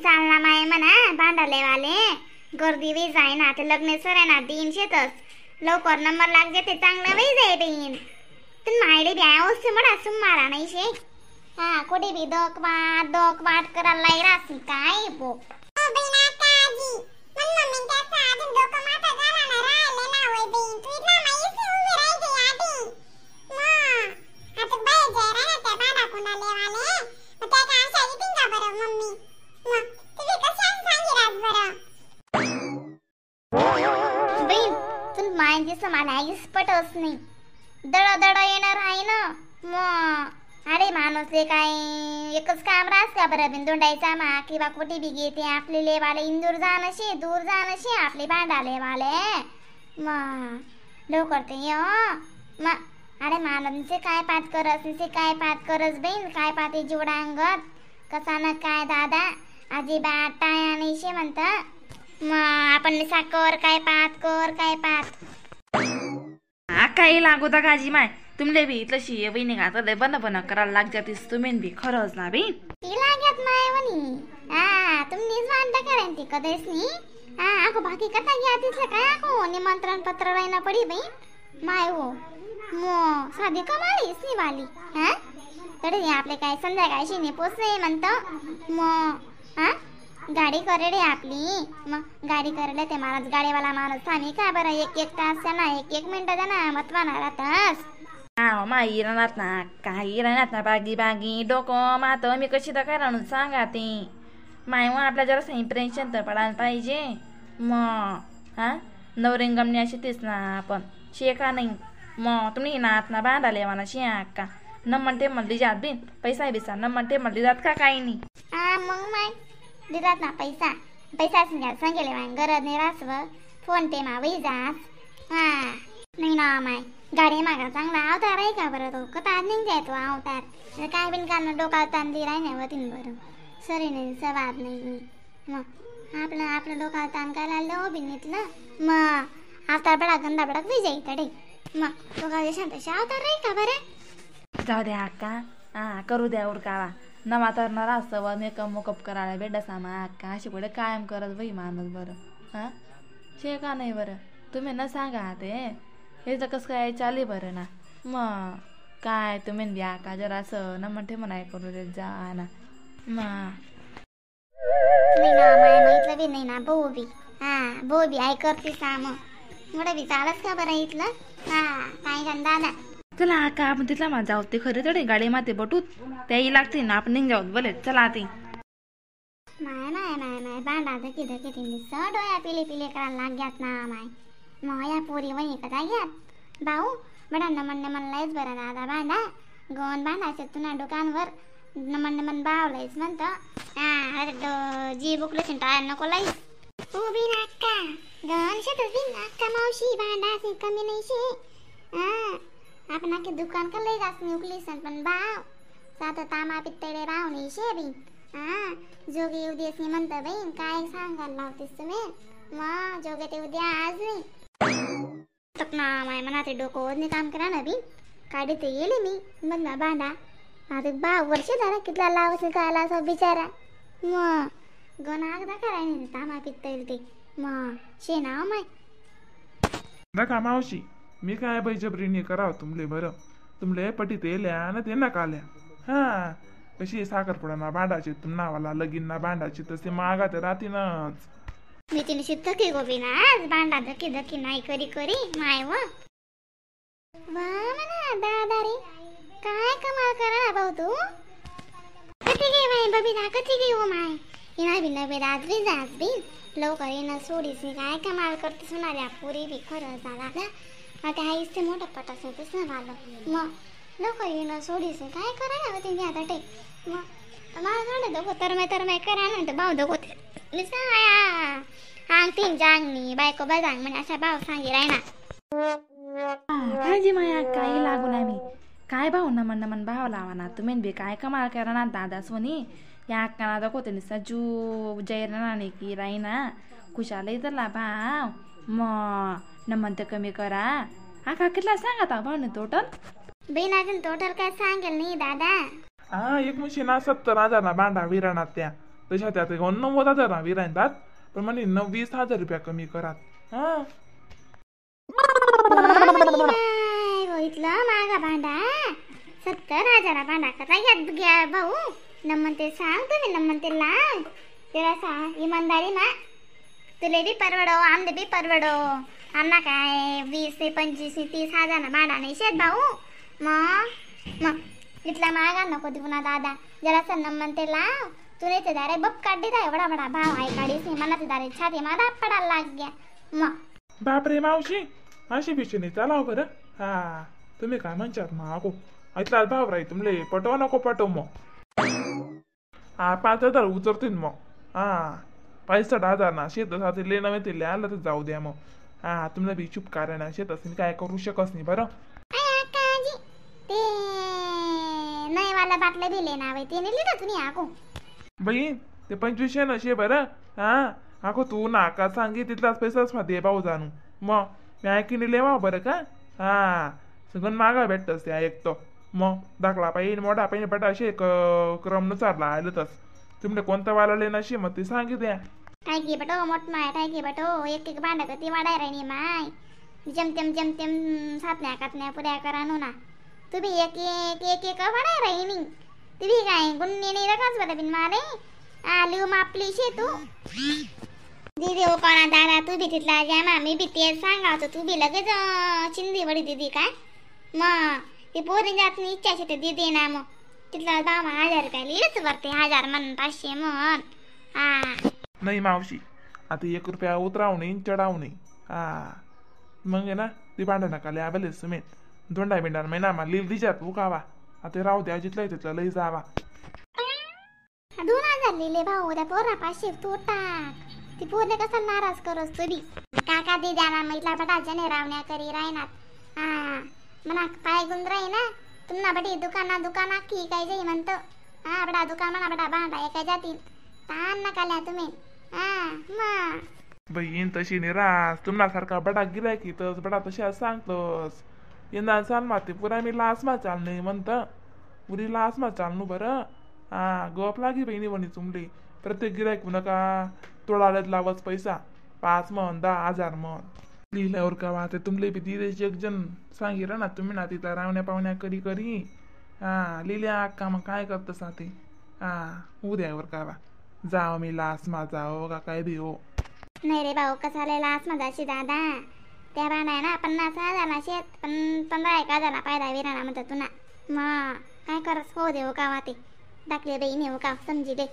चालना माय म्हणा भांडा लेवाले गर्दी वे जाय ना ते लग्न सर आहे ना दिन शेतस लवकर नंबर लाग जाते चांगलं वे जाय बहीण तू मायले ब्या वस्तू म्हणा सुमारा नाही शे हा कुठे बी दोक वाट करायला लाई रासी काय बो पटच नाही दड दड येणार आहे ना मग अरे माणूस ले काय एकच काम रास का बरं बिन दोंडायचा मा किंवा कुठे बी घेते आपले लेवाले इंदूर जाणशे दूर जाणशे आपले भांडा लेवाले मग लवकर ते ये मग अरे माणूस काय पात करस निसे काय पात करस बहीण काय पाते जीवडा अंगत कसा ना काय दादा अजिबात टाया नाही शे म्हणता मग आपण साकर काय पात कर काय पात काही लागू काजी माय तुमले बी इथलं शिये बहिणी का तर बन बन करायला लाग जातीस तुम्ही बी खरंच ना बी ती लागत माय वनी हा तुम्हीच वांदा करेन ती कधीच नी हा आको बाकी कथा घ्या तिथलं काय आको निमंत्रण पत्र राहिना पडी बाई my हो मो साधी कमालीस नी वाली हा तरी आपले काय संध्याकाळशी ने पोचले म्हणतो मग हा गाडी करेडे आपली मग गाडी करेले ते माणूस गाडीवाला माणूस थांबी का बरं एक एक तास ना एक एक मिनिट ना मतवाना राहतास हा माई राहणार ना काही राहणार ना बागी बागी डोकं मात मी कशी तर काय राहून सांगा ते माय मग आपल्या जरा इम्प्रेशन तर पडायला पाहिजे मग हा नवरिंगमने अशी तेच ना आपण शे का नाही मग तुम्ही नात ना बांधाले म्हणा शे का न म्हणते म्हणली जात बिन पैसा बिसा न म्हणते म्हणली जात का काही नाही हा मग माय दिलात ना पैसा पैसा सांगेले माय गरज नाही रासव फोन पे मा वही जास हा नाही ना माय गाडी मागा चांगला अवतार आहे का बरं तो कथा नाही जाय तो अवतार काय बिन कारण डोका ताण राही नाही वतीन बरं सरी नाही सवाद नाही मग आपलं आपलं डोका ताण करायला लो बिन इथलं मग अवतार बडा गंदा बडा विजय तडे मग डोका शांत अवतार आहे का बरं जाऊ द्या अक्का हा करू द्या उरकावा नवा तर न रास्तव मेकअप मोकअप करायला भेटसा मा अक्का अशी पुढे कायम करत बाई माणूस बरं हां शे का नाही बरं तुम्ही ना सांगा ते हे तर कसं काय चाले बरं ना मग काय तुम्ही द्या का जरा असं न म्हणते म्हणाय करू दे जा ना मग नाही ना माय मग इथलं बी नाही ना भाऊ बी हा भाऊ बी I करते सा मग एवढं बी चालच का बरं इथलं हा काय गंदा ना चला का आपण तिथला मा जाऊ ते खरे तडे गाडी माते बटूत त्याही लागते ना आपण निघ जाऊत बोले चला ते my my my माय भांडा धकी धकी तिने स डोया पिले पिले करायला लाग्यात ना माय मग या पोरी वणी कथा घ्यात भाऊ बडा नमन नमन लयच बरं दादा भांडा गोन भांडायचं तुना दुकानवर नमन नमन भाव लयच म्हणतो हा अरे जी बुकलं टायर नको लईस ओ बी नाका गण शेतच बी नाका मावशी भांडा कमी नाही शे हा आपण आखे दुकान का लई जास्त उकली सन पण भाव सात तामा पित्तळे भाव नाही शे बी हा जोगे उद्याच नाही म्हणतं बहीण काय सांगायला लावतेस तुम्ही मग जोगे ते उद्या आज नाही तक ना माय म्हणा ते डोकं नाही काम करा ना बी काढी ते गेले मी मग ना बांधा आता भाव वर्ष झाला कितला लावस काय लावस बिचारा मग गण आगदा कराय नाही तामा पित्तळे ते मग शे नाव माय नका मावशी मी काय बैजबरीने करावं तुमले बरं तुमले पटीत येल्या ना ते नका आल्या हा कशी साखरपुडा ना भांडायची तुम नावाला लगीन ना भांडायची तसे मागा तर राहतीनच मी तिने थकी गोबी ना आज भांडा धकी धकी नाही करी करी माय व वा म्हणा दादा रे काय कमाल करा ना भाऊ तू कधी गे माय बबी कधी गे हो माय येणार बी नवे रात बी जास बी लवकर येणं सोडीस काय कमाल करते सुनाऱ्या पुरी बी खरं झाला आता आईस ते मोठं पटास तसं ना आलं मग लवकर येणं सोडीस काय करा ना तिने आता टे मग मला थोडं दोघं तरमे तरमे करा ना भाऊ दोघं आंग तीन जांगनी बायको बजांग म्हणे अशा भाऊ सांगी राय ना काय जी माया काही लागू नाही मी काय भाऊ नमन नमन भाव लावा ना तुम्ही बी काय कमाल करा ना दादा सोनी या अक्काना दाखवते निसा जू जैरना नाही की राही ना खुशाल इथला भाव मग नमन तर कमी करा आका कितला सांगा ता भाऊ टोटल बहीण अजून टोटल काय सांगेल नाही दादा हा एक म्हशी ना 70,000 ना बांधा विराणात त्या तशा त्यात 90,000 ना विरांतात पण म्हणे 20,000 रुपया कमी करात. हा इथलं मागा भांडा 70,000 भांडा कसा घ्या घ्या भाऊ नमन ते सांग तुम्ही नमन ते लाव तेव्हा सांग इमानदारी मा तुले बी परवडो आमले बी परवडो. आमना काय 20 ते 25 30 हजार ना भांडा नाही शेत भाऊ. मग मग इथला मागा नको देऊ ना दादा जरासं नमन ते लाव. तुने ते दारे बप काढी दा एवढा बडा भाव आहे काढीस नाही मला ते दारे छाती मा दाब पडायला लाग गया. मग बापरे मावशी अशी बिशी चालाव बरं. हा तुम्ही काय म्हणशात मागो इथला भाव राही तुमले पटव नको पटव मग. हा 5,000 उतरतील मग. हा 65,000 ना शेत साथी ले नव्हे ते आलं तर जाऊ द्या मग. हा तुम्हाला बी चुप कारण ना शेत असेल काय करू शकस नाही बरं. ते नाही वाला बाटल्या दिले ना बाई ते लिहिलं तुम्ही आको बाई ते 2500 ना शे बरं. हा आको तू नाका सांगी तिथलाच पैसाच मा दे भाऊ जाणू मग मी ऐकीने लेवा बरं का. हा सगळं मागा भेटतस त्या एक तो मग दाखला पाहिजे मोठा पाहिजे बटा असे क्रमनुसार आलं तस तुमने कोणता वाला लेना शे मग ते सांगितल्या. काय की बटो मोठ माय काय की बटो एक एक भांडा ती वाढाय राहिनी माय जमतेम जमतेम सातण्या कातण्या पुऱ्या करा ना तुम्ही एक एक एक एक वाढाय राहिनी तुम्ही काय गुन्हे नाही रकाच बरं बिन मारे आलू मापली शे तू दीदी हो कोणा दादा तू बी तिथला जामा मी बी तेच सांगावतो तू बी लगेच चिंदी वडी दीदी काय मग ती पोरी जात नाही इच्छा शे ते दीदी ना मग तिथला दामा 1,000 रुपये लिहिलंच वरते 1,000 म्हण 500 म्हण. हा नाही मावशी आता 1 रुपया उतराव नाही चढाव नाही. हा मग आहे ना ती भांडा नका लय आबेले सुमेत दोंडा बिंडा महिना मा लिल दिजात उकावा आता राहू द्या जिथलं तिथलं लई जावा. 2,000 लिहिले भाऊ त्या पोरा 500 तू टाक ती पोरले कसा नाराज करस तुरी काका दे द्या ना मैला बटा जने रावण्या करी रायनात. हा म्हणा पाय गुंदराई ना तुम्हाला बटी दुकाना दुकाना की काय जाई म्हणतो. हा बडा दुकान म्हणा बडा भांडा एका जातील ताण नका ल्या तुम्ही. हा मग बहीण तशी निराश तुम्हाला बडा गिरायकी तस बडा तशा सांगतोस यंदा चाल माते पुरा मी लासमा चाल नाही म्हणत पुरी लासमा चालनू बरं. हा गप लागी बहिणी म्हणे तुमले प्रत्येक गिरायक नका तोडाल्यात लावच पैसा 5 म्हण 10,000 म्हण लिहिल्यावर का वाहते तुमले बी दिदेश एक जण सांगितलं ना तुम्ही ना तिथला रावण्या पावण्या करी करी. हा लिहिल्या अक्का मग काय करतस ते. हा उद्यावर का बा जाओ मी लासमा जाओ का काय बी हो. नाही रे भाऊ कसा लय लासमा जाशी दादा त्या बाणा ना 50,000 ना शेत पण 15,000 पायदा विराणा म्हणतात तुना मग काय करस हो देऊ का वाते दाखले बाई नेऊ का समजी दे.